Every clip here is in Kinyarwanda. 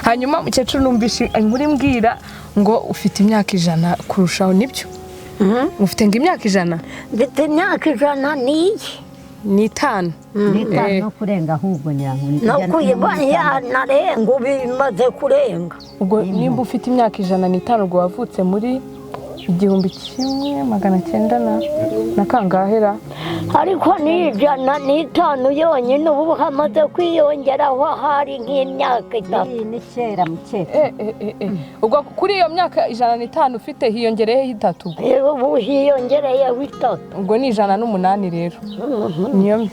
Hanyuma mukecuru, numvise inkuru imbwira ngo ufite imyaka 100 kurushaho, nibyo? Ufite ngo imyaka 100? Mfite imyaka 100 n'iyi. N'itanu. N'itanu no kurenga ahubwo nyirango. No kuyiba yanarenga, ubu bimaze kurenga. Ubwo nimba ufite imyaka 105, ubwo wavutse muri 1900 na kangahera? Ariko ni 105 yonyine, ubu hamaze kwiyongeraho ahari nk'imyaka 3. Iyi ni kera mukecuru. Ubwo kuri iyo myaka 105 ufite hiyongereyeho 3? Ubu hiyongereyeho 3. Ubwo ni 108 rero. Niyo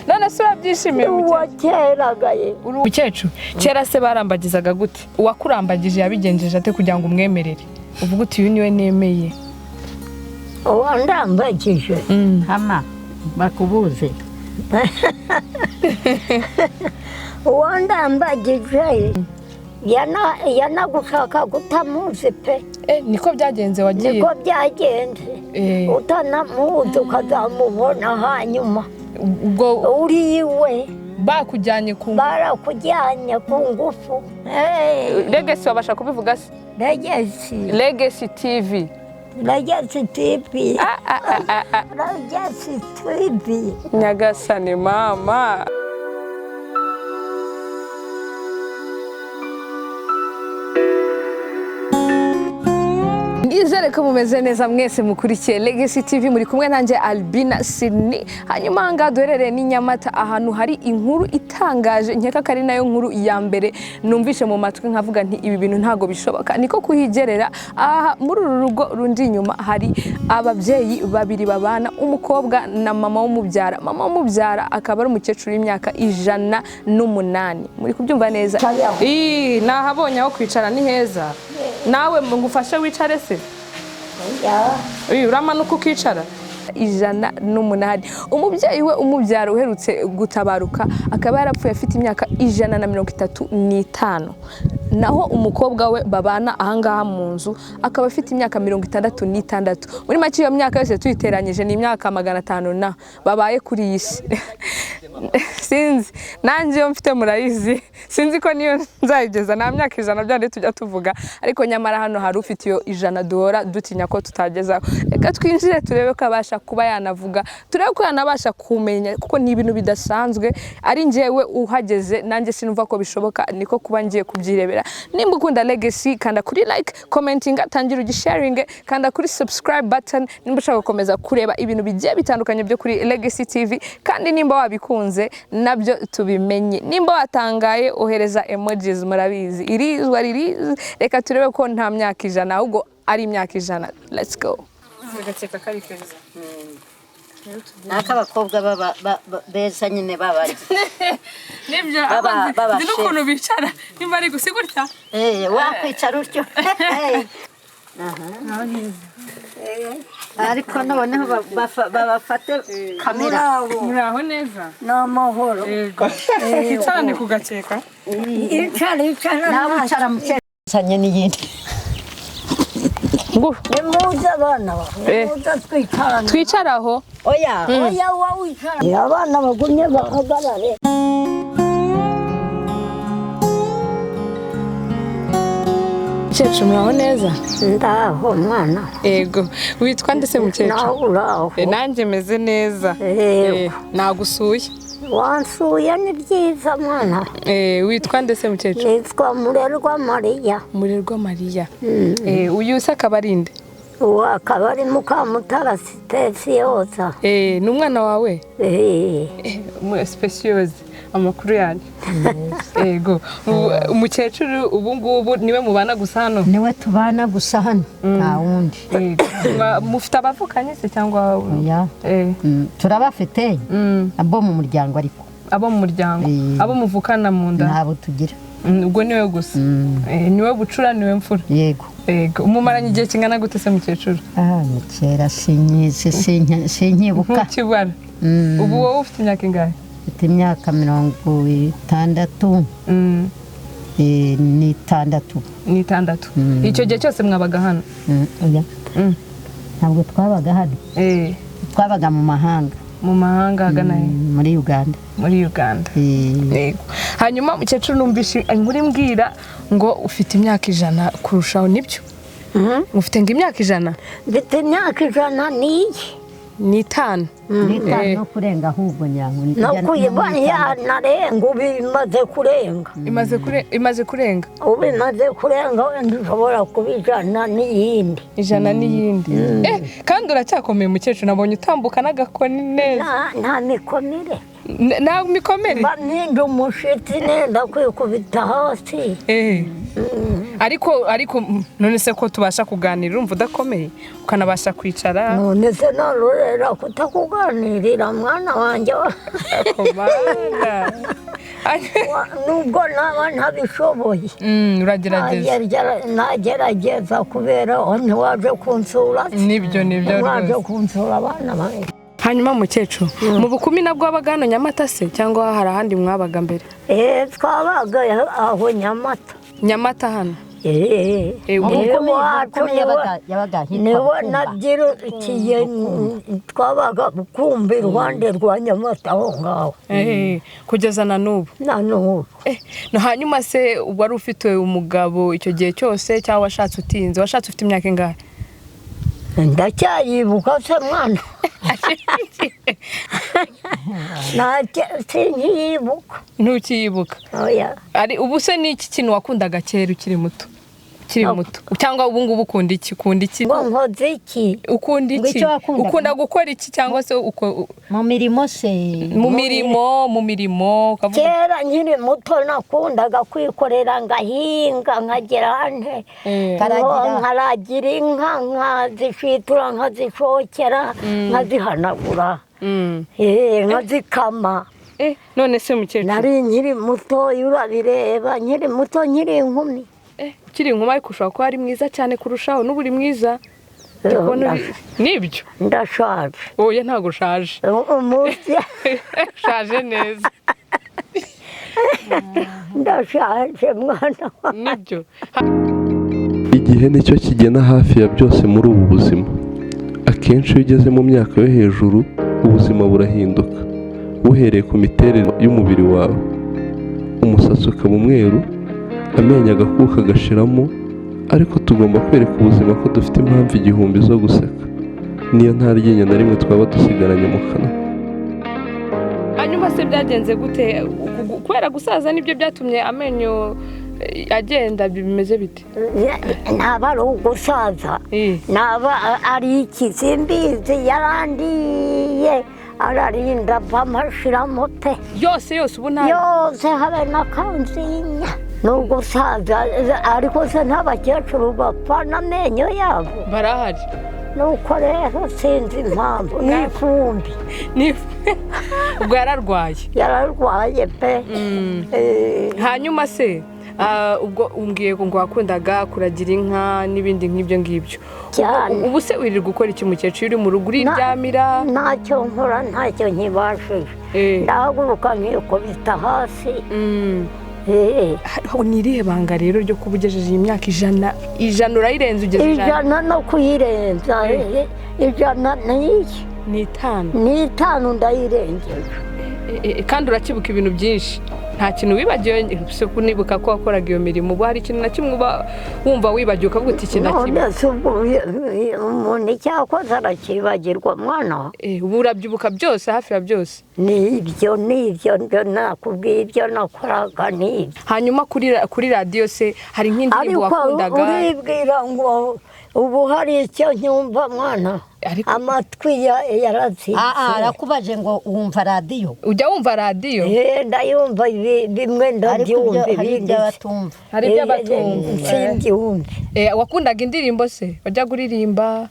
none se urabyishimiye, mukecuru? Uwa keragaye. Mukecuru, kera se barambagizaga gute? Uwakurambagije yabigenjeje ate kugira ngo umwemerere uvuge uti uyu niwe nemeye? Uwandambagije? Hama bakubuze. Uwandambagije yanagushaka utamuzi pe. Niko byagenze wagiye? Niko byagenze. Utanamuzi ukazamubona hanyuma. Ubwo uri iwe. Bakujyanye ku Barakujyanye ku ngufu. Legacy, wabasha kubivuga se? Legacy. Legacy TV. Legacy TV, Legacy TV. Nyagasane mama. Nizere ko mumeze neza mwese mukurikiye Legacy TV, muri kumwe nanjye Albina Sydney. Hanyuma aha ngaha duherereye ni Nyamata, ahantu hari inkuru itangaje, nkeka ko ari nayo nkuru ya mbere numvishe mu matwi nkavuga nti ibi bintu ntabwo bishoboka, niko kuhigerera. Aha muri uru rugo rundi inyuma hari ababyeyi babiri babana, umukobwa na mama w'umubyara. Mama w'umubyara akaba ari umukecuru w'imyaka 108. Muri kubyumva neza? Ii, nahabonye aho kwicara ni heza. Nawe ngufashe wicare se? Uyu uramanuka ukicara. 108. Umubyeyi we umubyara uherutse gutabaruka akaba yarapfuye afite imyaka 135, naho umukobwa we babana ahangaha mu nzu akaba afite imyaka 66. Muri make iyo myaka yose tuyiteranyije ni imyaka 500 na babaye kuri iyi si. Sinzi nanjye iyo mfite murayizi, sinzi ko niyo nzayigeza nta myaka 100 byandi tujya tuvuga, ariko nyamara hano hari ufite iyo 100 duhora dutinya ko tutagezaho. Reka twinjire turebe ko abasha kuba yanavuga, turebe ko yanabasha kumenya, kuko ni ibintu bidasanzwe. Ari njyewe uhageze nanjye sinumva ko bishoboka, niko kuba ngiye kubyirebera. Nimba ukunda Legacy, kanda kuri like, commenting, tangira ugisharinge, kanda kuri subscribe button nimba ushaka gukomeza kureba ibintu bigiye bitandukanye byo kuri Legacy TV. Kandi nimba wabikunze nabyo tubimenye, nimba watangaye ohereza emojis, murabizi irizwa ririzi. Reka turebe ko nta myaka 100 ahubwo ari imyaka 100. Let's go. Agakeka kari keza. Nako abakobwa beza nyine baba Nibyo. Baba Nzi n'ukuntu bicara nimba ari gusa gutya. Wakwicara utyo. Ariko noneho babafate kamera. Muraho neza? Ni amahoro. Hicarane ku gakeka. Icara, icara. Nawe ucara mukecuru n'iyindi. Nimuze abana, nimuze twicarane. Twicara aho. Oya. Oya, wowe wicara, abana bagumye bahagarare. Mukecuru, muraho neza? Ndaho mwana. Ego, witwa nde se mukecuru? Nawe uraho? Nanjye meze neza. Yego. Nagusuye. Wansuye ni byiza mwana. Witwa nde se mukecuru? Nitwa Murerwa Mariya. Murerwa Mariya. Uyu se akaba ari nde? Uwo akaba ari Mukamutara Sitesiyoza. Ni umwana wawe? Speciose, amakuru yanyu? Ego, umukecuru ubu ngubu niwe mubana gusa hano? Niwe tubana gusa hano, nta wundi. Yego. Mufite abavukanye se cyangwa? Oya. Turabafite abo mu muryango ariko. Abo mu muryango? Abo muvukana mu nda? Ntabo tugira. Ubwo niwe gusa? Niwe bucura, niwe mfura? Yego. Yego. Mumaranye igihe kingana gute se mukecuru? Ah, ni kera, sinyizi, sinkibuka. Ntukibara. Ubu wowe ufite imyaka ingahe? Mfite imyaka 66 n'itandatu. N'itandatu. Icyo gihe cyose mwabaga hano? Oya. Ntabwo twabaga hano. Twabaga mu mahanga. Mu mahanga ahagana he? Muri Uganda. Muri Uganda. Yego. Hanyuma mukecuru, numvise inkuru imbwira ngo ufite imyaka 100 kurushaho, nibyo? Ufite ngo imyaka 100? Mfite imyaka 105. N'itanu. N'itanu no kurenga ahubwo nyango. No kuyiba yanarenga, ubu imaze kurenga. Imaze kurenga. Ubu imaze kurenga, wenda ushobora kuba 100 n'iyindi. 100 n'iyindi. Kandi uracyakomeye mukecuru, nabonye utambuka n'agakoni neza. Nta mikomere. Nta mikomere. Mba mpinda umushitsi nenda kwikubita hasi. Ariko none se ko tubasha kuganira, urumva udakomeye ukanabasha kwicara? None se narorera kutakuganirira, mwana wanjye? Komanda. Nubwo naba ntabishoboye. Uragerageza. Nagerageza kubera ntiwaje kunsura. Nibyo. Ntiwaje Rwose. kunsura, abana banjye. Hanyuma mukecuru, mu Bukumi nabwo wabaga hano Nyamata se, cyangwa hari ahandi mwabaga mbere? Twabaga aho Nyamata. Nyamata hano? Eh. Mu Iwacu Bukumi yabaga hitwa niho Bukumba. nabyirukiye, twabaga Bukumba iruhande rwa Nyamata aho ngaho. Kugeza na n'ubu? Na n'ubu. No hanyuma se wari ufite umugabo icyo gihe cyose, cyangwa washatse utinze? Washatse ufite imyaka ingahe? Ndacyayibuka se mwana? Sinkiyibuka. Ntukiyibuka? Oya. Ari ubu se ni iki kintu wakundaga kera ukiri muto, ukiri muto, cyangwa ubu ngubu ukunda iki, ukunda iki? Ngo nkoze iki? Ukunda Ngo iki? icyo wakundaga? Ukunda gukora iki, cyangwa se Mu mirimo se? Mu mirimo ukavuga. Kera nkiri muto nakundaga kwikorera, ngahinga, nkagira nte. Karagira. Nkaragira inka, nkazishitura, nkazishokera, nkazihanagura, nkazikama. None se mukecuru? Nari nkiri muto, urabireba, nkiri muto, nkiri inkumi. Ukiri inkumi, ariko ushobora kuba ari mwiza cyane kurushaho n'ubu uri mwiza. Ndi kubona nibyo. Ndashaje. Oya, ntabwo ushaje. Umunsi Ushaje neza. Ndashaje, mwana wa. Nibyo. Igihe nicyo kigena hafi ya byose muri ubu buzima. Akenshi iyo ugeze mu myaka yo hejuru, ubuzima burahinduka, buhereye ku miterere y'umubiri wawe, umusatsi ukaba umweru, amenyo agakuka agashiramo. Ariko tugomba kwereka ubuzima ko dufite impamvu igihumbi zo guseka, niyo nta ryinyo na rimwe twaba dusigaranye mu kanwa. Hanyuma se byagenze gute? Kubera gusaza nibyo byatumye amenyo agenda? Bimeze bite? Ntaba ari ugusaza. Naba ari iki, simbizi, yarandiye, ararinda apfa pe. Yose yose, ubu nta? Yose, habe n'akanzinya. Ni ugusaza, ariko se n'abakecuru bapfa n'amenyo yabo? Barahari. Nuko rero sinzi impamvu, ni ifumbi. Ubwo yararwaye? Yararwaye pe. Hanyuma se ubwo umbwiye ngo wakundaga kuragira inka n'ibindi nk'ibyo ngibyo. Cyane. Ubu se wirirwa ukora iki mukecuru, uri mu rugo, uriryamira? Ntacyo nkora, ntacyo nkibashije. Ndahaguruka nkikubita hasi. Ni irihe banga rero ryo kuba ugejeje iyi myaka 100, 100 urayirenze, ugeze 100? 100 no kuyirenza, 100 n'iyi. N'itanu. N'itanu ndayirengeje. Kandi urakibuka ibintu byinshi, nta kintu wibagiwe se? Kunibuka ko wakoraga iyo mirimo, ubu hari ikintu na kimwe uba wumva wibagiwe ukavuga uti iki na kimwe? None se ubwo umuntu icyakoze arakibagirwa, mwana wa? Ubu urabyibuka byose, hafi ya byose. Nibyo, nibyo, nibyo nakubwiye, ibyo nakoraga nibyo. Hanyuma kuri radiyo se hari nk'indirimbo Ariko wakundaga? uribwira ngo ubu hari icyo nyumva, mwana? Amatwi yarazibye. Arakubaje ngo wumva radiyo? Ujya wumva radiyo? Ndayumva, bimwe Ariko ndabyumva, hari ibindi ibyo abatumva. Hari ibyo abatumva. Simbyumve. Wakundaga indirimbo se, wajyaga uririmba,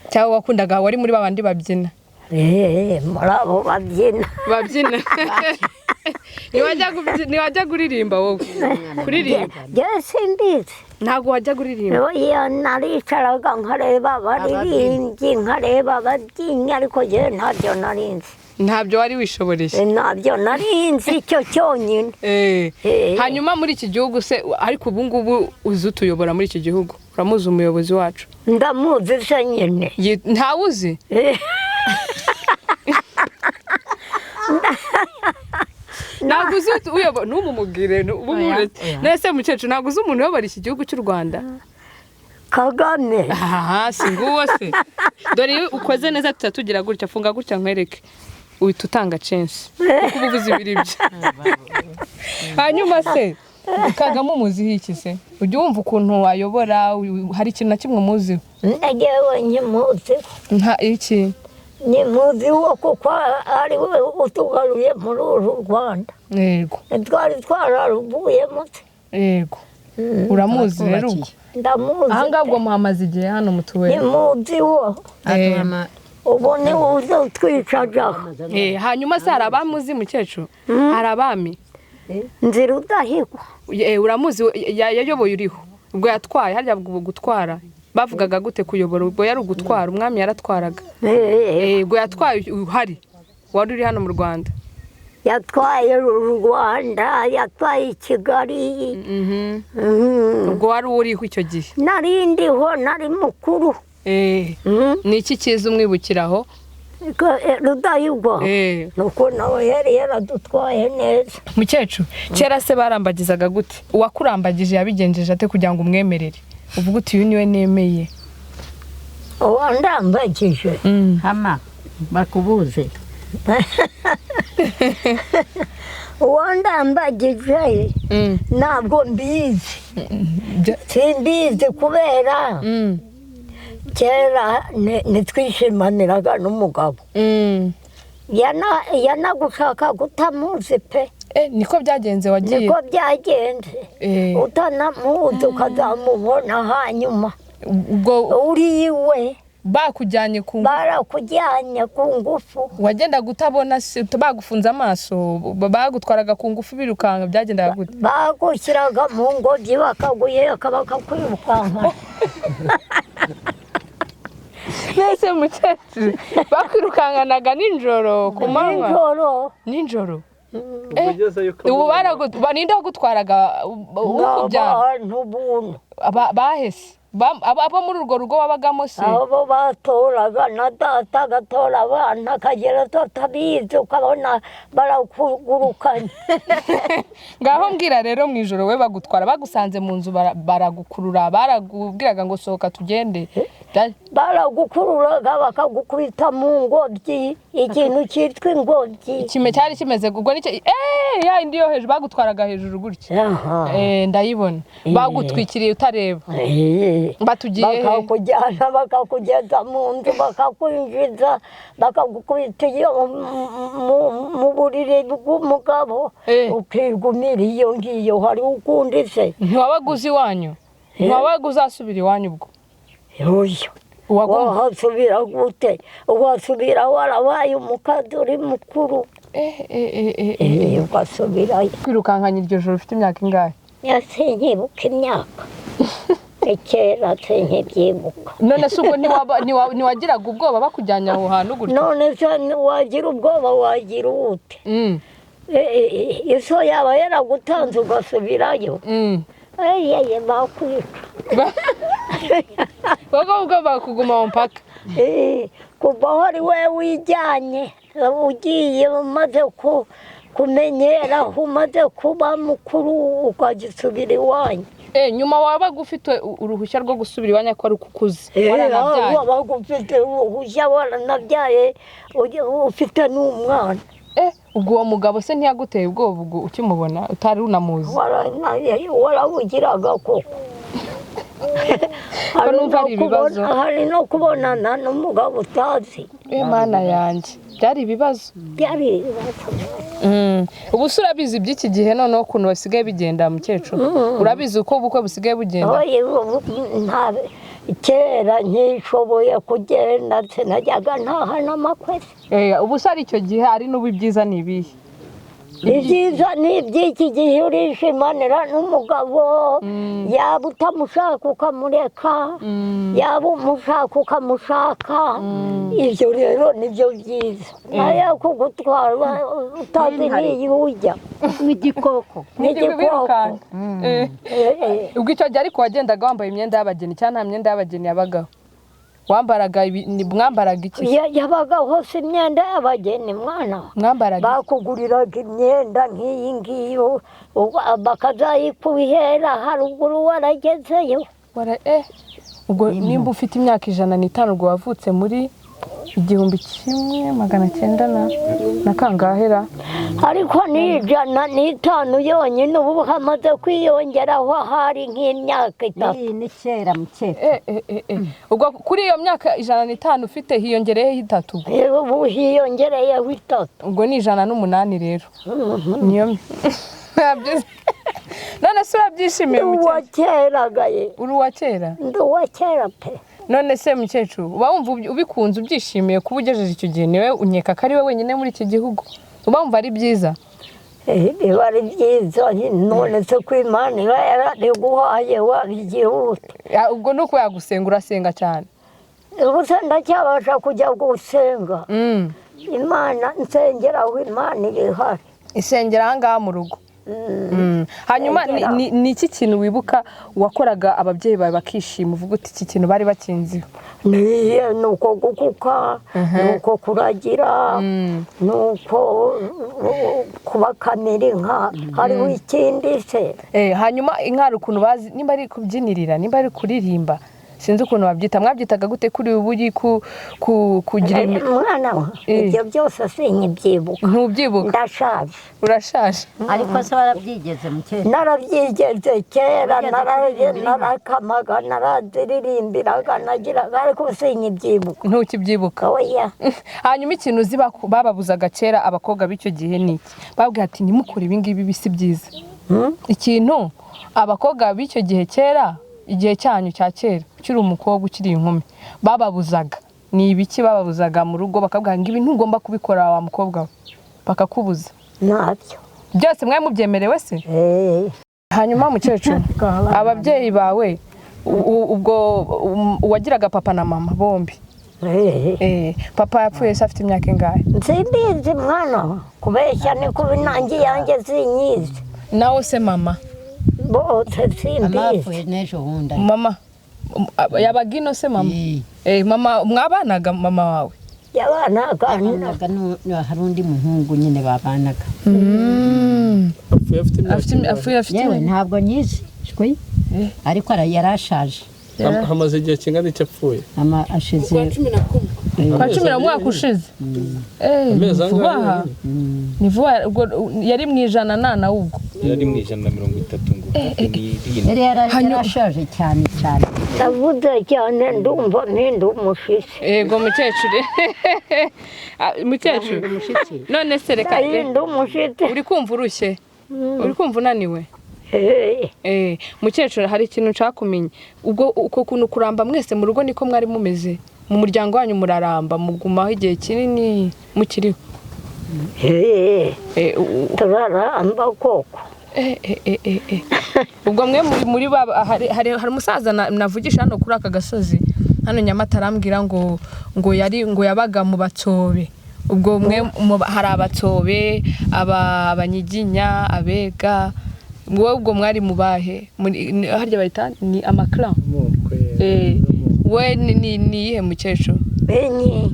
cyangwa wakundaga, wari muri babandi babyina? Muri abo babyina. Babyina. Ntiwajyaga uririmba wowe, kuririmba? Njye simbizi. Ntabwo wajyaga uririmba? Oya, naricaraga nkareba abaririmbyi, nkareba ababyinnyi, ariko njyewe ntabyo narinzi. Ntabyo wari wishoboreye? Ntabyo narinzi, icyo cyonyine. Hanyuma muri iki gihugu se, ariko ubu ngubu uzi utuyobora muri iki gihugu? Uramuzi umuyobozi wacu? Ndamuzi se nyine? Ntawuzi? Ntabwo uzi uyobora, ntumumubwire, ubumuretse. Oya, oya. Nese mukecuru, ntabwo uzi umuntu uyobora iki gihugu cy'u Rwanda? Kagame. Aha si nguwo se? Dore iyo ukoze neza tuba tugira gutya. Funga gutya nkwereke, uhita utanga censi kuko uba uvuze ibiri byo. Hanyuma se Kagame umuziho iki se? Ujya wumva ukuntu wayobora? Hari ikintu na kimwe umuziho? Ngewe nyimuzi. Nka iki? Nyimuziho kuko ari we utugaruye muri uru Rwanda. Twari twararuvuyemo se. Yego, uramuzi rero ubwo. Ndamuzi. Aha ngaha ubwo muhamaze igihe hano mutuwe? Nyimuziho. Ubu ni uze utwicajaho. Hanyuma se hari abami uzi, mukecuru? Hari abami? Nzira Udahigwa. Uramuzi? Yayoboye uriho ubwo yatwaye harya ubwo gutwara bavugaga gute? Kuyobora ubwo yari ugutwara, umwami yaratwaraga. Ubwo yatwaye uhari, wari uri hano mu Rwanda? Yatwaye uru Rwanda, yatwaye i Kigali. Ubwo wari uriho icyo gihe? Nari ndiho, nari mukuru. Ni iki cyiza umwibukiraho? Rudahigwa, nuko nawe yari yaradutwaye neza. Mukecuru, kera se barambagizaga gute? Uwakurambagije yabigenjeje ate kugira ngo umwemerere, uvuge uti: "Uyu niwe nemeye"? Uwandambagije? Hama bakubuze. Uwandambagije ntabwo mbizi. Simbizi kubera kera ntitwishimaniraga n'umugabo. Yanagushaka utamuzi pe. Niko byagenze wagiye? Niko byagenze. Utanamuzi, ukazamubona hanyuma. Ubwo uri iwe. Bakujyanye ku Barakujyanye ku ngufu. Wagendaga utabona se, bagufunze amaso, bagutwaraga ku ngufu birukanka, byagendaga gute? Bagushyiraga mu ngobyi, bakaguheka, bakakwirukanka. Mbese mukecuru, bakwirukankanaga nijoro, ku manywa? Nijoro. Nijoro. Ubu ninde wagutwaraga, ukubyara? Abantu buntu. Bahese abo muri urwo rugo wabagamo se? Abo batoraga na data agatora abana, akagera tutabizi, ukabona barakugurukanye. Ngaho mbwira rero, mu ijoro we bagutwara, bagusanze mu nzu, baragukurura, baragubwiraga ngo sohoka tugende? Baragukururaga, bakagukubita mu ngobyi, ikintu cyitwa ingobyi. Ikime cyari kimeze ubwo nicyo ya indi yo hejuru bagutwaraga hejuru gutya? Aha. Ndayibona, bagutwikiriye utareba. Batugiye he? Bakakujyana, bakakugeza mu nzu, bakakwinjiza, bakagukubita iyo mu buriri bw'umugabo. Ukigumira iyo ngiyo, hari ukundi se? Ntiwabaga uzi iwanyu? Ntiwabaga uzasubira iwanyu ubwo? Oya. Wahasubira gute? Wasubira warabaye umukazi, uri mukuru. Ugasubirayo. Kwirukankanya iryo joro ufite imyaka ingahe? Sinkibuka imyaka, kera sinkibyibuka. None se ubwo ntiwagiraga ubwoba bakujyanye aho hantu gutyo? None se wagira ubwoba, wagira ute? Iso yaba yaragutanze ugasubirayo? Eyeye, bakwica. Wowe ubwo kuguma mu mpaka? Kuva aho ari we wijyanye, ugiye umaze kumenyera, aho umaze kuba mukuru, ukagisubira iwanyu. Nyuma wabaga ufite uruhushya rwo gusubira iwanyu ko ari uko ukuze, waranabyaye? Wabaga ufite uruhushya, waranabyaye, ufite n'umwana. Ubwo uwo mugabo se ntiyaguteye ubwoba ubwo ukimubona, utari unamuzi? Warawugiraga koko. Ko numva ari ibibazo. Hari no kubonana n'umugabo utazi. Mana yanjye, byari ibibazo. Byari ibibazo. Ubu se urabizi iby'iki gihe noneho ukuntu basigaye bigenda, mukecuru? Urabizi uko ubukwe busigaye bugenda? Oye, ubu kera nkishoboye kugenda sinajyaga ntaha n'amakwezi. Ubu se ari icyo gihe, ari n'ubu, ibyiza ni ibihe? Ibyiza ni iby'iki gihe, urishimanira n'umugabo, yaba utamushaka ukamureka, yaba umushaka ukamushaka. Ibyo rero nibyo byiza, nayo kugutwara utazi n'iyo ujya. Nk'igikoko. Nk'igikoko. Birukanka. Ubwo icyo gihe ariko wagendaga wambaye imyenda y'abageni cyangwa nta myenda y'abageni yabagaho? Wambaraga mwambaraga iki? Yabaga hose imyenda y'abageni, mwana wa. Mwambaraga iki? Bakuguriraga imyenda nk'iyi ngiyi, bakazayikuhera haruguru waragezeyo. Ubwo nimba ufite imyaka 105, ubwo wavutse muri 1900 na kangahera? Ariko ni 105 yonyine, ubu hamaze kwiyongeraho ahari nk'imyaka 3. Iyi ni kera, mukecuru. Ubwo kuri iyo myaka 105 ufite hiyongereyeho 3 ubwo? Ubu hiyongereyeho 3. Ubwo ni 108 rero. Niyo none se urabyishimiye, Uwa mukecuru? kera ye. Uri uwa kera? Ndi uwa kera pe. None se mukecuru, uba wumva ubikunze, ubyishimiye kuba ugejeje icyo gihe? Niwe unkeka ko ari we wenyine muri iki gihugu, uba wumva ari byiza? Biba ari byiza. None se ko Imana iba yarabiguhaye, wabigihuta? Ubwo ni uko yagusenga, urasenga cyane? Ubu se ndacyabasha kujya gusenga? Imana nsengera aho Imana iri ihari. Isengera aha ngaha mu rugo. Hanyuma ni iki kintu wibuka wakoraga ababyeyi bawe bakishima, uvuga uti iki kintu bari bakinziho? Niye, ni uko gukuka, ni uko kuragira, ni uko kubakamira inka. Hariho ikindi se? Hanyuma inka hari ukuntu bazi, nimba ari kubyinirira, nimba ari kuririmba, sinzi ukuntu babyita. Mwabyitaga gute kuri ubu kugira Mwana wa, ibyo byose sinkibyibuka. Ntubyibuka? Ndashaje. Urashaje. Ariko se warabyigeze, mukecuru? Narabyigeze kera, narakamaga, naraziririmbiraga, nagiraga, ariko sinkibyibuka. Ntukibyibuka? Oya. Hanyuma ikintu uzi bababuzaga kera abakobwa b'icyo gihe ni iki? Babwira ati ntimukore ibi ngibi, bisi byiza. Ikintu abakobwa b'icyo gihe kera, igihe cyanyu cya kera, ukiri umukobwa, ukiri inkumi, bababuzaga ni ibiki? Bababuzaga mu rugo bakabwira ngo ibi ntugomba kubikora wa mukobwa we, bakakubuza? Ntabyo. Byose mwari mubyemerewe se? Eh. Hanyuma mukecuru, ababyeyi bawe ubwo uwagiraga papa na mama bombi? Eh. Papa yapfuye se afite imyaka ingahe? Nsimbizi mwana wa. Kubeshya ni kubi, nanjye iyanjye sinyizi. Nawe se mama? Bose simbizi. Amapfuye n'ejo bundi. Mama yabaga ino se mama? Eh. Mama mwabanaga, mama wawe? Yabanaga. Babanaga hari undi muhungu nyine babanaga. Apfuye afite imyaka Afite apfuye afite Yewe, ntabwo nyizi shwi, ariko yarashaje. Hamaze igihe kingana iki apfuye? Ama ashize Kwa 10 na mwaka ushize. Amezi Ni vuba angahe? aha. Ni vuba. Ubwo yari mu ijana na ubwo Yari mu 130 ngo hafi n'irindwi. Yari yarashaje cyane cyane. Ndavuze cyane, ndumva mpinda umushitsi. Yego mukecuru. Ah, mukecuru, none se reka Ndahinda umushitsi. Uri kumva urushye, uri kumva unaniwe? Eh. Mukecuru, hari ikintu nshaka kumenya. Ubwo uko kuntu kuramba mwese mu rugo niko mwari mumeze mu muryango wanyu, muraramba, mugumaho igihe kinini mukiriho? Eh, Eh, turaramba koko. Ubwo mwe muri ba hari umusaza navugisha hano kuri aka gasozi hano Nyamata, arambwira ngo yari ngo yabaga mu Batsobe. Ubwo mwe hari Abatsobe, Abanyiginya, Abega, wowe ubwo mwari mubahe harya bayita ni amaclan? Amoko. We ni iyihe, mukecuru? Benyi.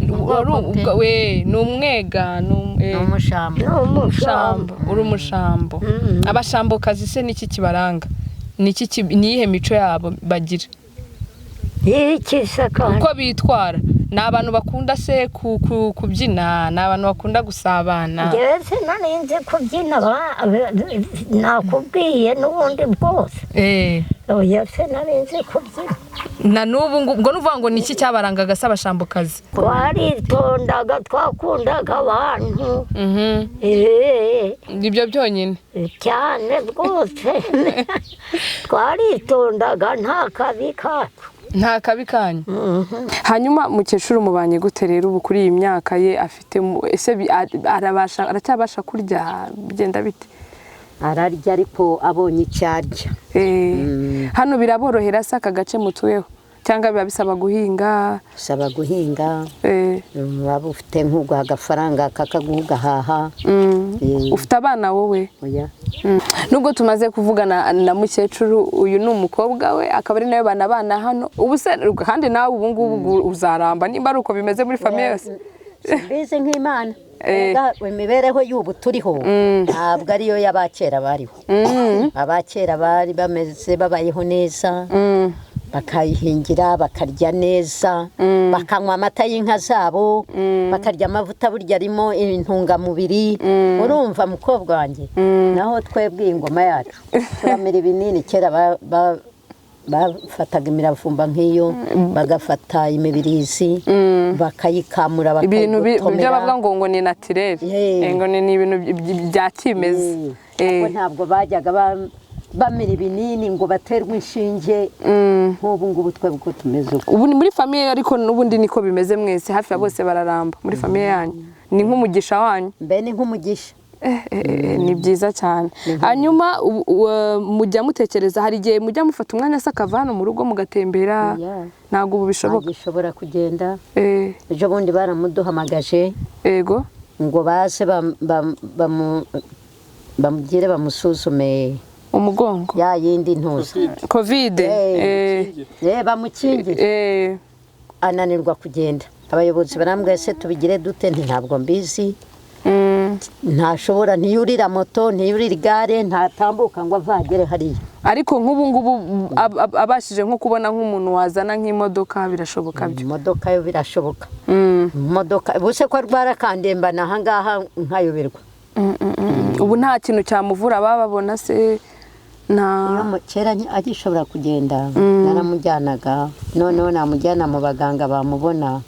We ni Umwega, ni Ni Umushambo. Ni Umushambo. Ushambo, uri Umushambo. Abashambokazi se niki kibaranga? Niki ni iyihe mico yabo bagira? Iki se kandi? Uko bitwara, ni abantu bakunda se kubyina, ni abantu bakunda gusabana? Njyewe sinari nzi kubyina, nakubwiye n'ubundi bwose. Oya, sinari nzi kubyina. Na n'ubu ngo nuvuga ngo niki cyabarangaga se abashambokazi? Twaritondaga, twakundaga abantu. Ibyo byonyine? Cyane rwose, twaritondaga, nta kabi kacu. Nta kabi kanyu. Hanyuma mukecuru mubanye gute rero ubu kuri iyi myaka ye afite? Ese arabasha, aracyabasha kurya, bigenda bite? Ararya ariko abonye icyo arya. Hano biraborohera se aka gace mutuyeho, cyangwa biba bisaba guhinga? Usaba guhinga. Waba ufite nk'uguha agafaranga kakaguha ugahaha. Ufite abana wowe? Oya. Nubwo tumaze kuvugana na mukecuru, uyu ni umukobwa we, akaba ari nawe banabana hano ubu se. Kandi nawe ubu ngubu uzaramba nimba ari uko bimeze muri famille yose. Simbizi nk'Imana. Erega imibereho y'ubu turiho ntabwo ariyo y'abakera bariho. Abakera bari bameze, babayeho neza, bakayihingira, bakarya neza, bakanywa amata y'inka zabo, bakarya amavuta burya arimo intungamubiri. Urumva mukobwa wanjye, naho twebwe iyi ngoma yacu turamira ibinini. Kera bafataga imiravumba nk'iyo, bagafata imibirizi, bakayikamura, Ibintu byo bakayigotomera. bavuga ngo ni naturel. Ngo ni ibintu bya kimeza. Ariko ntabwo bajyaga bamira ibinini ngo baterwe inshinge nk'ubu ngubu twebwe uko tumeze ubu. Ubu ni muri famille, ariko n'ubundi niko bimeze mwese, hafi ya bose bararamba muri famille yanyu, ni nk'umugisha wanyu. Mbe ni nk'umugisha. Ni byiza cyane. Hanyuma mujya mutekereza, hari igihe mujya mufata umwanya se akava hano mu rugo mugatembera? Oya. Ntabwo ubu bishoboka? Ntagishobora kugenda. Ejo bundi baramuduhamagaje ngo baze bamugire bamusuzume. Umugongo? Ya yindi ntuza. Covid. Bamukingire. Ananirwa kugenda. Abayobozi barambwira: "Se tubigire dute?" Nti: "Ntabwo mbizi." Ntashobora, ntiyurira moto, ntiyurira igare, ntatambuka ngo avagere hariya. Ariko nk'ubu ngubu abashije nko kubona nk'umuntu wazana nk'imodoka, birashoboka byo? Imodoka yo birashoboka. Imodoka ubuse ko arwara akandembana ahangaha nkayoberwa. Ubu nta kintu cyamuvura baba babona se nta? Iyo kera agishobora kugenda naramujyanaga, noneho namujyana mu baganga bamubona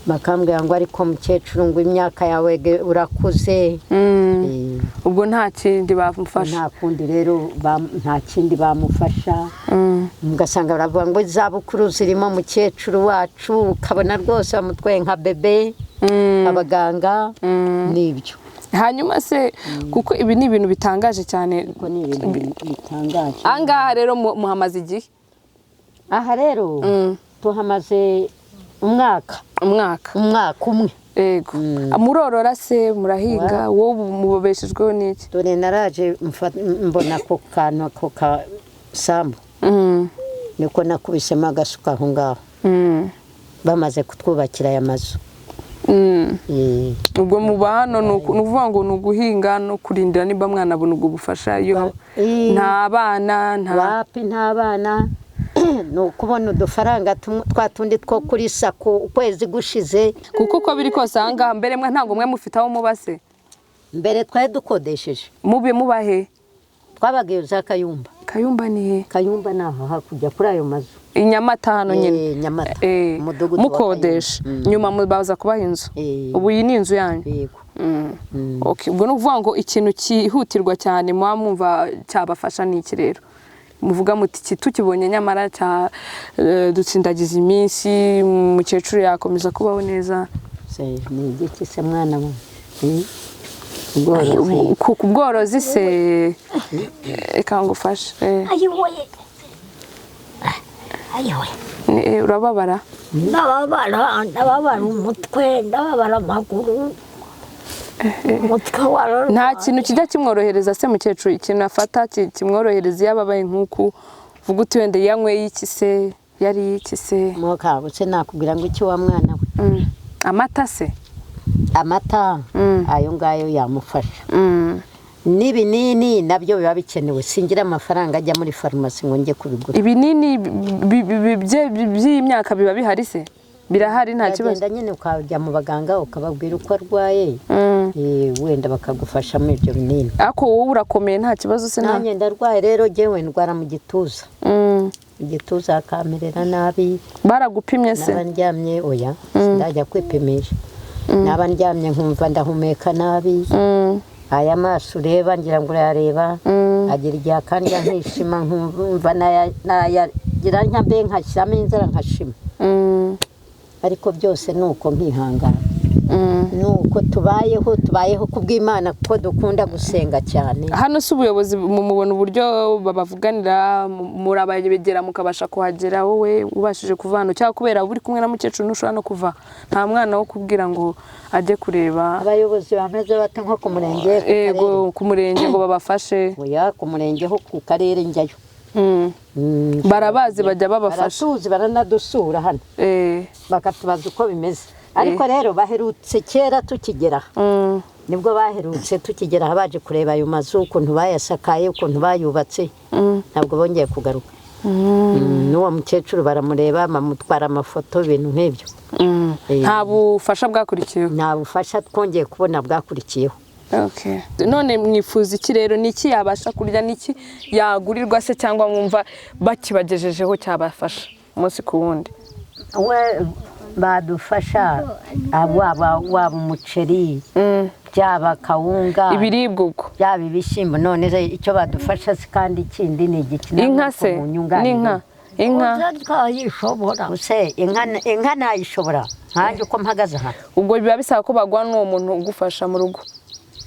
bakambwira ngo: "Ariko mukecuru, ngo imyaka yawe urakuze." Ubwo nta kindi bamufasha? Nta kundi rero, nta kindi bamufasha. Ugasanga baravuga ngo izabukuru zirimo mukecuru wacu, ukabona rwose bamutwaye nka bebe abaganga, nibyo. Hanyuma se, kuko ibi ni ibintu bitangaje cyane. Ariko ni ibintu bitangaje. Ahangaha rero muhamaze igihe? Aha rero tuhamaze umwaka. Umwaka? Umwaka umwe. Yego. Murorora se, murahinga? Wowe mubeshejweho n'iki? Dore naraje mbona ako kantu, ako kasambu, niko nakubisemo agasuka aho ngaho bamaze kutwubakira aya mazu. Ubwo muba hano ni ukuvuga ngo ni uguhinga no kurindira niba mwanabona ubwo bufasha iyo nta bana, nta Wapi, nta bana. Ni ukubona udufaranga twa tundi two kuri SACCO ukwezi gushize. Kuko uko biri kose ahangaha mbere mwe ntabwo mwe mufite aho muba se? Mbere twari dukodesheje. Mube muba he? Twabaga iyo za Kayumba. Kayumba ni he? Kayumba ni aho hakurya kuri ayo mazu. I Nyamata hano nyine? Eh, Nyamata. Umudugudu wa Mukodesha. Kayumba. Nyuma baza kubaha inzu? Eh. Ubu iyi ni inzu yanyu? Yego. Okay. Ubwo ni ukuvuga ngo ikintu cyihutirwa cyane muba mwumva cyabafasha ni iki rero, muvuga muti iki tukibonye nyamara cya dutsindagiza iminsi, umukecuru yakomeza kubaho neza? Se ni igiki se mwana we? Ubworozi. Ku bworozi se, reka ngufashe. Ayiwe, ayiwe. Urababara? Ndababara, ndababara umutwe, ndababara amaguru, umutwe wararwaye. Nta kintu kijya kimworohereza se mukecuru, ikintu afata kimworohereza iyo ababaye nk'uku, uvuga uti wenda yanyweye iki se, yariye iki se? Muka se nakubwira ngo iki wa mwana we? Amata se? Amata ayo ngayo yamufasha. N'ibinini nabyo biba bikenewe, singira amafaranga ajya muri farumasi ngo njye kubigura. Ibinini by'iyi myaka biba bihari se, birahari nta kibazo? Uragenda nyine ukajya mu baganga ukababwira uko arwaye, wenda bakagufasha muri ibyo binini. Ariko wowe urakomeye nta kibazo se, nta? Nanjye ndarwaye rero, jyewe ndwara mu gituza. Igituza hakamerera nabi. Baragupimye se? Naba ndyamye, oya, sindajya kwipimisha, naba ndyamye nkumva ndahumeka nabi. Aya maso ureba, ngira ngo urayareba, agira igihe akandya nkishima, nkumva nayagira mbe nkashyiramo inzara nkashima. Ariko byose ni uko nkihangana. Nuko tubayeho, tubayeho kubw'Imana kuko dukunda gusenga cyane. Hano si ubuyobozi mubona uburyo babavuganira, murabegera mukabasha kuhagera? Wowe ubashije kuva hano, cyangwa kubera uri kumwe na mukecuru ntushobora no kuva, nta mwana wo kubwira ngo ajye kureba? Abayobozi bameze bate? Nko ku murenge, ku karere? Ego, ku murenge ngo babafashe. Oya, ku murenge ho, ku karere njyayo. Barabazi, bajya babafasha? Baratuzi, baranadusura hano, bakatubaza uko bimeze. Ariko rero baherutse kera tukigera aha. Nibwo baherutse tukigera aha, baje kureba ayo mazu ukuntu bayasakaye, ukuntu bayubatse. Ntabwo bongeye kugaruka. N'uwo mukecuru baramureba, bamutwara amafoto, ibintu nk'ibyo. Nta bufasha bwakurikiyeho? Nta bufasha twongeye kubona bwakurikiyeho. Okay. None mwifuza iki rero? Ni iki yabasha kurya? Ni iki yagurirwa se, cyangwa mwumva bakibagejejeho cyabafasha umunsi ku wundi? We badufasha, waba umuceri, byaba kawunga, Ibiribwa ubwo. byaba ibishyimbo. None se icyo badufasha se kandi ikindi ni igiki? Inka se? N'inka, inka? Twayishobora. Se inka, inka nayishobora nkanjye uko mpagaze aha? Ubwo biba bisaba ko baguha n'uwo muntu ugufasha mu rugo,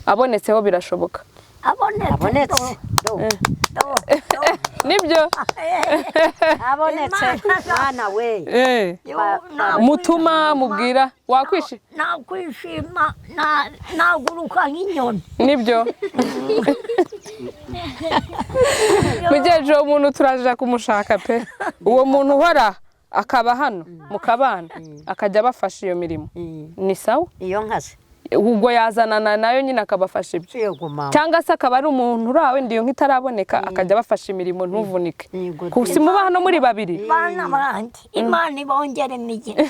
abonetseho birashoboka. Abonetse. Abonetse. Do, do, do. Nibyo. Abonetse, mwana we. Mutuma mubwira wakwishi Nakwishima, naguruka nk'inyoni. Nibyo mugejeje, uwo muntu turaja kumushaka pe. Uwo muntu uhora akaba hano mukabana, akajya abafasha iyo mirimo, ni sawa. Iyo nka se? Ubwo yazanana nayo nyine akabafasha ibyo. Yego mama. Cyangwa se akaba ari umuntu uri aho wenda iyo nka itaraboneka, akajya abafasha imirimo, ntuvunike. Yego. Si muba hano muri babiri? Bana banjye, Imana ibongere imigisha.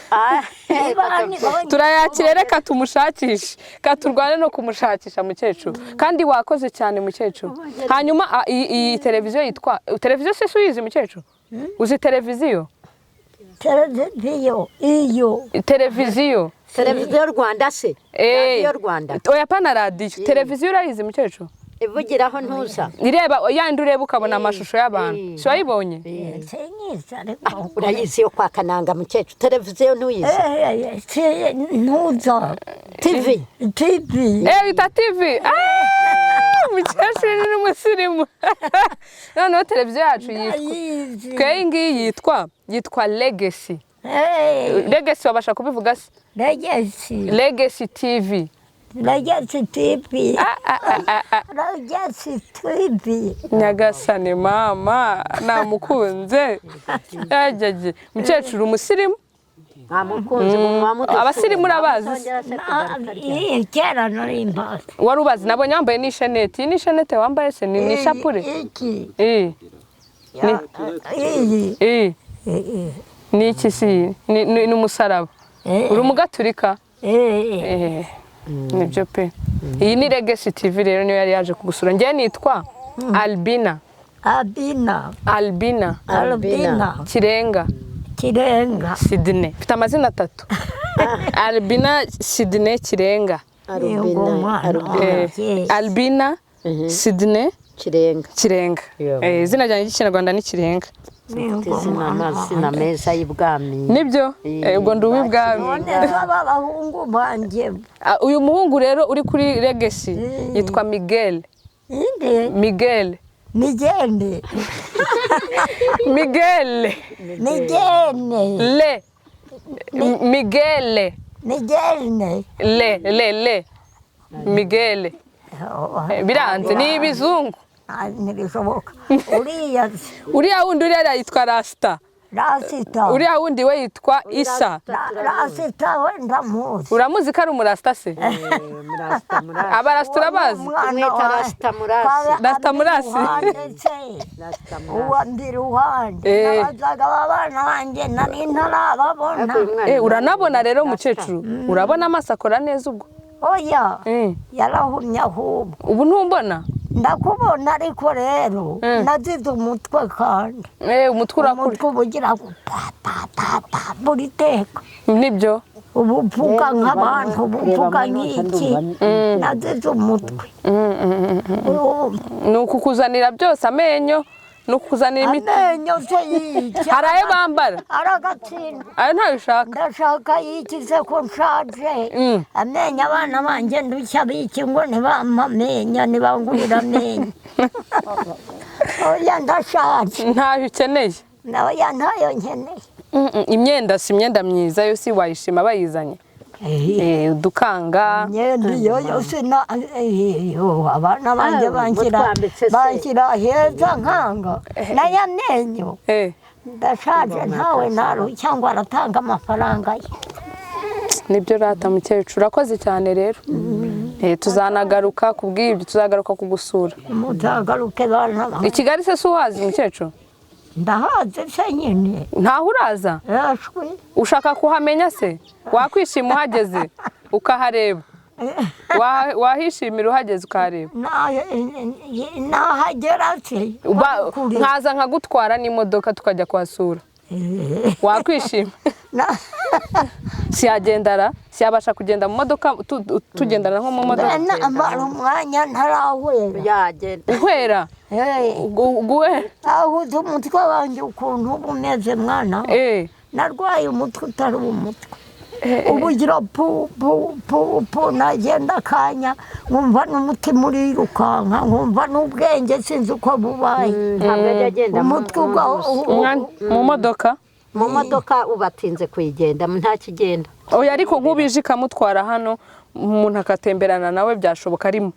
Imana ibongere. Turayakira, reka tumushakishe, katurwane no kumushakisha mukecuru. Kandi wakoze cyane mukecuru. Hanyuma iyi televiziyo yitwa televiziyo se uyizi mukecuru? Uzi televiziyo? Televiziyo iyo? Televiziyo. Televiziyo Rwanda se? Eh. Radiyo Rwanda. Oya, pana radiyo, televiziyo urayizi mukecuru? Ivugiraho ntuza. Ireba yandi ureba ukabona amashusho y'abantu, si wayibonye? Sinyizi ariko. Urayizi yo kwa Kananga mukecuru, televiziyo ntuyizi? Ntuza. TV. TV. Eh, wita TV. Ah, mukecuru ni n'umusirimu. Noneho televiziyo yacu yitwa Ndayizi. twe iyi ngiyi yitwa Legacy. Legacy, wabasha kubivuga se? Legacy. Legacy TV. Legacy TV. Ah, ah, ah, ah. Legacy TV. Nyagasane mama, namukunze yajyaje mukecuru umusirimu. Ntamukunzi mu. Abasirimu urabazi se? Kera nari mbazi. Wari ubazi? Nabonye wambaye n'isheneti. Iyi ni ishenete wambaye se, ni ishapure? Iki? Iyi. Iyi. Iyi ni iki si iyi? Ni umusaraba. Uri umugaturika? Eh. Eh, nibyo pe. Iyi ni Legacy TV rero, niyo yari yaje kugusura. Njyewe nitwa Albina. Abina. Albina. Albina. Kirenga. Kirenga. Sidney. Mfite amazina atatu: Albina Sidney Kirenga. Yego mwana wanjye. Albina Sidney Kirenga. Kirenga. Yego. Izina ryanjye ry'Ikinyarwanda ni Kirenga. Yego Izina mwana amazina wanjye. meza y'ibwami. Nibyo. Ubwo ndi uw'ibwami. None se aba bahungu banjye? Ah, uyu muhungu rero uri kuri Legacy yitwa Miguel. Inde? Miguel. Nigende. Miguel. Nigene. Le Miguel. Nigene. Le le le Miguel. Biranze, ni ibizungu. Ntibishoboka. Uriya se? Uriya wundi uriya yitwa Rasta. Rasita. Uriya wundi we yitwa Isa. Rasita we ndamuzi. Uramuzi ko ari umurasta se? Murasta murasi. Abarasta urabazi? Tumwita Rasita murasi. Rasita murasi. Rasita murasi. Uwo ndi iruhande. Nabazaga abana banjye nari ntarababona. Ariko uyu mwana Uranabona rero mukecuru, urabona amaso akora neza ubwo? Oya, yarahumye ahubwo. Ubu ntumbona? Ndakubona, ariko rero nazize umutwe kandi. Umutwe urakura. Umutwe uba ugira ngo pa pa pa pa buri teka. Nibyo. Ubu upfuka nk'abantu, ubu upfuka nk'iki, nazize umutwe. Urumva? Ni ukukuzanira byose, amenyo Ni ukuzanira imiti. Amenyo se yica? Hari ayo bambara. Aragatsinda. Ayo ntayo ushaka? Ndashaka yikize ko nshaje? Amenyo abana banjye ndushya biki ngo ntibampa amenyo, ntibangurira amenyo. Oya, ndashaje. Ntayo ukeneye? Oya, ntayo nkeneye. Imyenda si imyenda myiza yo si wayishima bayizanye? Udukanga. Imyenda iyo yose na iyo abana banjye Ah, banshyira mutwambitse se. Banshyira heza nkanga n'aya menyo. Ndashaje, ntawe narushya ngo aratanga amafaranga ye. Nibyo rata mukecuru, urakoze cyane rero. Tuzanagaruka kubw'ibyo, tuzagaruka kugusura. Muzagaruke bana I banjye. Kigali se si uhazi mukecuru? Ndahaze se nyine. Ntaho uraza? Yashwi. Ushaka kuhamenya se? Wakwishima uhageze ukahareba? Wahishimira uhageze ukahareba? Nahagera se? Kure. Nkaza nkagutwara n'imodoka tukajya kuhasura, wakwishima? Siyagendara, siyabasha kugenda mu modoka, tugendana nko mu modoka. Mara umwanya ntarawera. Yagenda. Uhwera? Guhera? Ahuze umutwe wanjye ukuntu uba umeze mwana we. Narwaye umutwe utari umutwe, ubugira pu pu pu pu, nagenda akanya nkumva n'umutima urirukanka, nkumva n'ubwenge sinzi uko bubaye. Ntabwo ajya agenda umutwe ugwa Mu modoka. Mu modoka ubu atinze kuyigenda, ntakigenda. Oya, ariko nk'ubije ikamutwara hano, umuntu akatemberana nawe byashoboka arimo,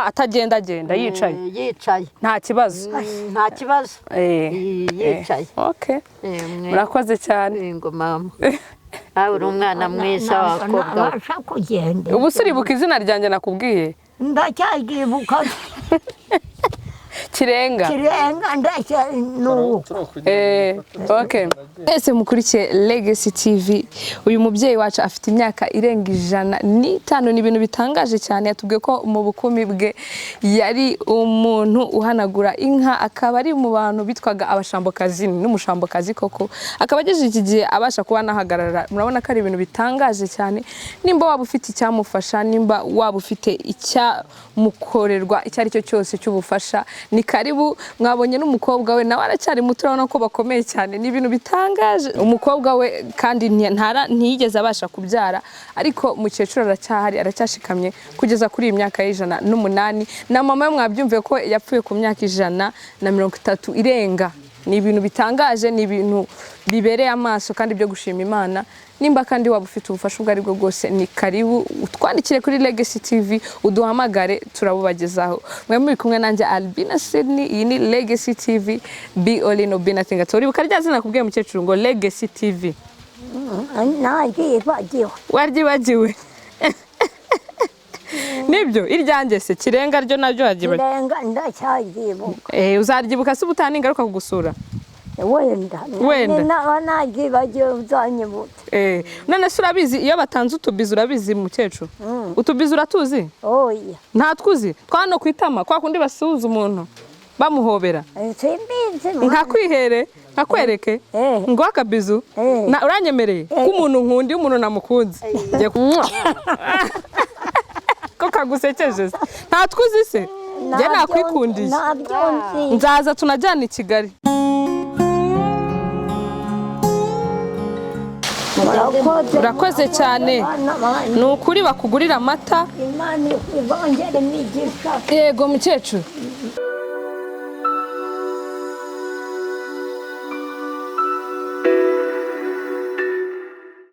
atagenda agenda yicaye. Yicaye. Nta kibazo. Nta kibazo. Yicaye. Okay. Murakoze cyane. Ngo mama, nawe uri umwana mwiza wakobwa we. Ntabasha kugenda. Ubu se uribuka izina ryanjye nakubwiye? Ndacyagibuka. Kirenga. Kirenga, ndacya nuko. Okay. Mwese mukurikiye Legacy TV, uyu mubyeyi wacu afite imyaka irenga 105, ni ibintu bitangaje cyane. Yatubwiye ko mu bukumi bwe yari umuntu uhanagura inka, akaba ari mu bantu bitwaga abashambokazi, n'umushambokazi koko, akaba agejeje iki gihe abasha kuba anahagarara. Murabona ko ari ibintu bitangaje cyane. Nimba waba ufite icyamufasha, nimba waba ufite icyamukorerwa icyo ari cyo cyose cy'ubufasha, ni karibu. Mwabonye n'umukobwa we nawe aracyari muto, urabona ko bakomeye cyane, ni ibintu bitangaje. Umukobwa we kandi ntiyigeze abasha kubyara, ariko mukecuru aracyahari, aracyashikamye kugeza kuri iyi myaka y'108. Na mama we mwabyumviye ko yapfuye ku myaka 130 irenga. Ni ibintu bitangaje, ni ibintu bibereye amaso kandi byo gushima Imana. Nimba kandi waba ufite ubufasha ubwo ari bwo bwose, ni karibu, utwandikire kuri Legacy TV, uduhamagare, turabubagezaho. Mwe muri kumwe nanjye Albina Sydney, iyi ni Legacy TV, be all in or be nothing at all. Uribuka rya zina nakubwiye mukecuru ngo Legacy TV? Naryibagiwe. Waryibagiwe? Nibyo, iryanjye se Kirenga ryo naryo waryibagiwe? Kirenga ndacyagibuka. Uzaryibuka se ubutaha ningaruka kugusura? Wenda. Wenda. Naba naryibagiwe uzanyibutse. None se urabizi iyo batanze utubizi? Urabizi mukecuru? Utubizi uratuzi? Oya. Ntatwuzi twa hano ku itama, kwa kundi basuhuza umuntu bamuhobera? Simbizi mwana. Nkakwihere, nkakwereke? Eh. Ngo akabizu. Eh. Na uranyemereye ko umuntu nkunda, iyo umuntu namukunze ngiye ko kagusekeje se? Ntatwuzi se? Njye nakwikundiye. Ntabyo nzi. Nzaza tunajyana i Kigali. Murakoze. Urakoze cyane. Bana banjye. Ni ukuri bakugurira amata. Imana ibongere imigisha. Yego mukecuru.